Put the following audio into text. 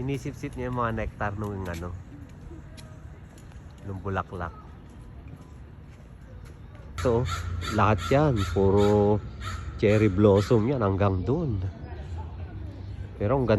Sinisip-sip niya yung mga nectar nung ano, nung bulaklak. Ito, lahat yan, puro cherry blossom yan hanggang dun. Pero ang ganda.